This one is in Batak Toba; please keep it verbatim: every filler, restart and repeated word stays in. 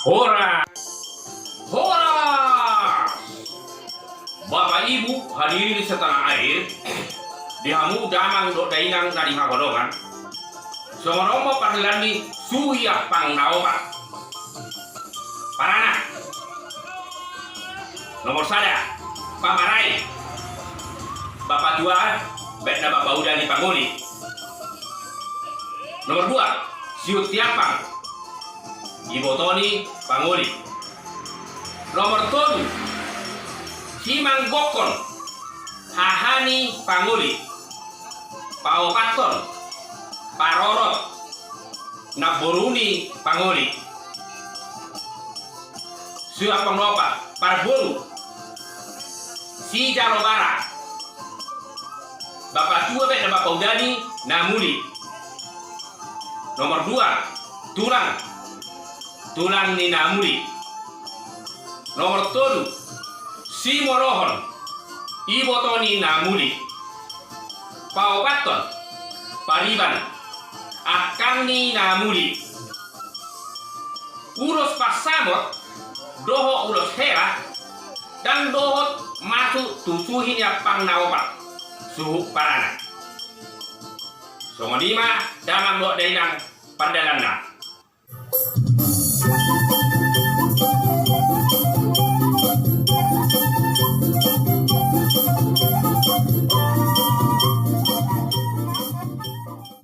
Horas! Horas! Bapak Ibu hadirin setanah air, di hamu damang dohot dainang na di haholongan, songon on ma pardalananni suhi ampang na opat. Paranak. Nomor sada, pamarai. Bapatua, baen na bapauda ni pangoli. Nomor dua, siunti ampang. Iboto ni pangoli. Nomor tolu, simanggokkon. Haha ni pangoli. Paopathon, parorot, namboru ni pangoli. Suhi ampang na opat, parboru, sijalo bara. Bapatua baen na bapauda ni na muli. Nomor dua, tulang, tulang ni na muli. Nomor tolu, simolohon, iboto ni na muli. Paopathon, pariban, angkang ni na muli. Ulos pansamot dohot ulos hela, ndang dohot masuk tu suhi ni ampang na opat, suhut paranak. Songon i ma damang dohot dainang pardalananna.